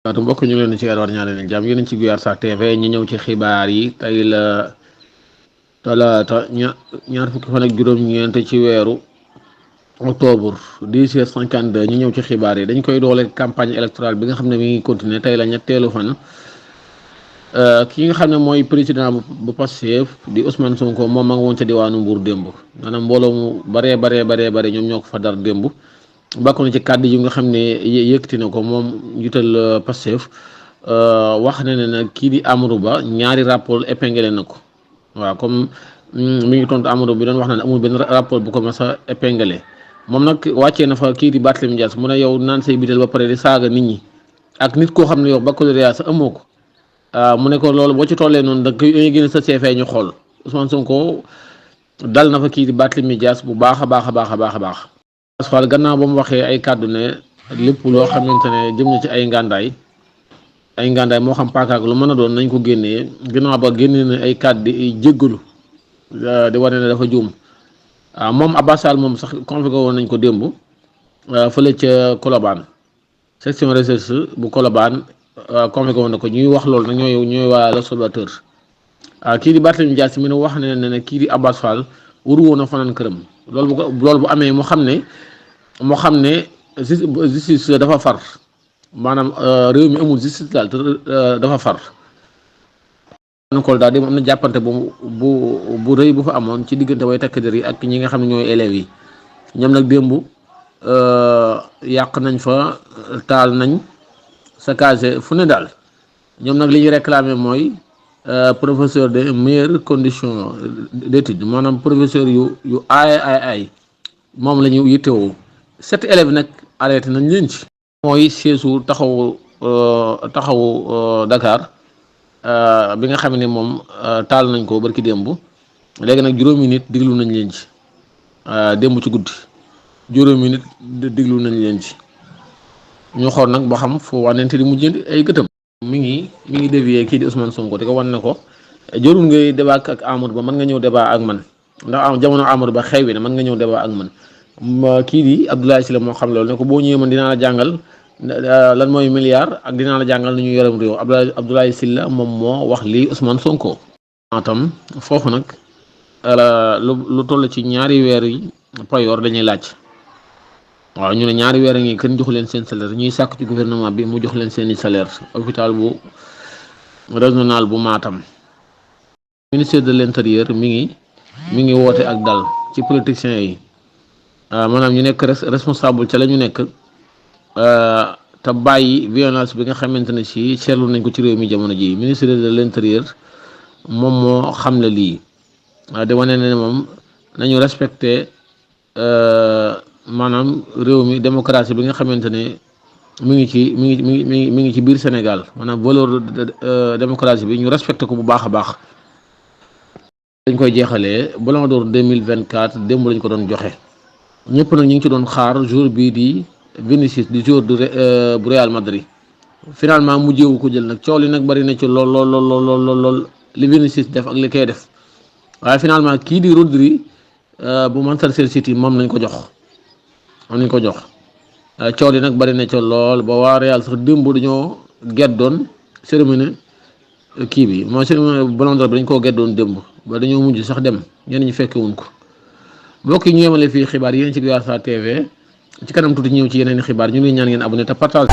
waatu mbokk ñu leen ci war ñaale leen jàmm yéen ci Guyaar TV ñu ñëw ci xibaar yi tey la talaata ñaar fukki fan ak juróom-ñeent ci weeru octobre 10h52 ñu ñëw ci xibaar yi dañ koy doole campagne électorale bi nga xam ne mi ngi continuer tey la ñetteelu fan ki nga xam ne mooy président bu Pastef di Ousmane Sonko moom ma nga woon ca diwaanu Mbour démb maanaam mbooloo mu bare ñoom ñoo ko fa dar démb bokk na ci kàddu yi nga xam ne yëkkati na ko moom njiital Pastef wax na ne nag kii di Amadou Ba ñaari rapport épinglé na ko waaw comme mi ngi tontu Amadou bi doon wax na ne amul benn rapport bu ko mas a épinglé moom nag wàccee na fa kii di Barthélémy Dias mu ne yow naan say bitel ba pare di saaga nit ñi ak nit koo xam ne yow baccalauréat sa amoo ko mu ne ko loolu boo ci tollee noonu da ngay génne sa CFA ñu xool Ousmane Sonko dal na fa kii di Barthélémy Dias bu baax a baax. Fall gannaaw ba mu waxee ay kàddu ne lépp loo xamante ne jëm na ci ay ngàndaay moo xam paakaak lu mën a doon nañ ko génnee gannaaw ba génnee na ay kàddu di jéggalu di wane ne dafa juum moom Abbas Sall moom sax convoqué woon nañ ko démb fële ca Colobane section recherche bu Colobane convoqué woon na ko ñuy wax loolu nag ñooy waa l'Observateur kii di Barthélémy Dias mi ne wax ne kii di Abbas Fall waru woon a fanaan këram loolu bu amee moo xam ne justice dafa far maanaam réew mi amul justice daal te dafa far daal di am na jàppante bu rëy bu fa amoon ci diggante way takk der yi ak ñi nga xam ne ñooy élèves yi ñoom nag démb yàq nañ fa taal nañ saccagé fu ne daal ñoom nag li ñuy réclamer mooy professeur de meilleures conditions d'études maanaam professeur yu ay moom la ñu yittewoo 7 élèves nag arrêté nañ leen ci. mooy siège taxawu Dakar bi nga xam ne moom taal nañ ko barki démb léegi nag juróomi nit diglu nañ leen ci démb ci guddi juróomi nit diglu nañ leen ci ñu xool nag ba xam foo wanente di mujjee ay gëtëm. mi ngi dévier kii di Ousmane Sonko di ko wan ne ko jërul ngay débat ak Amadou Ba mën nga ñëw débat ak man ndax jamono Amadou Ba xew wi ne mën nga ñëw débat ak man kii di Abdoulaye Sylla moo xam loolu ne ko boo ñëwee man dinaa la jàngal lan mooy milliard ak dinaa la jàngal nu ñu yorem réew Abdoulaye Sylla moom moo wax lii Ousmane Sonko. tam foofu nag lu toll ci ñaari weer yi payoor dañuy laaj waaw ñu ne ñaari weer ngi kenn jox leen seen salaire ñuy sàkk ci gouvernement bi mu jox leen seeni salaire hôpital bu régional bu Matam. ministère de l'intérieur mi ngi woote ak dal ci politiciens yi maanaam ñu nekk responsable ca la ñu nekk te bàyyi violence bi nga xamante ne si seetlu nañ ko ci réew mi jamono ji ministère de l'intérieur moom moo xam ne lii di wane ne moom nañu respecté maanaam réew mi démocratie bi nga xamante ne mi ngi ci biir Sénégal maanaam valeur démocratie bi ñu respecté ko bu baax a baax. dañ koy jeexalee Ballon d'Or 2024 démb lañ ko doon joxe ñëpp nag ñu ngi ci doon xaar jour bii di Vinicius di jour bu Real Madrid finalement mu jéewu ko jël nag coow li nag bari na ci lool li Vinicius def ak li koy def waaye finalement kii di Rodri bu Manchester City moom nañ ko jox coow li nag bari na ci lool ba waa Real sax démb dañoo geddoon cérémonie kii bi mooy cérémonie Ballon d'Or bi dañ koo geddoon démb ba dañoo mujj sax dem ñenn ñi fekkewuñ ko mbokk yi ñu yemale fii xibaar yéen ci Guyaar TV ci kanam tuuti ñëw ci yeneen xibaar ñu ngi ñaan ngeen abonné te partage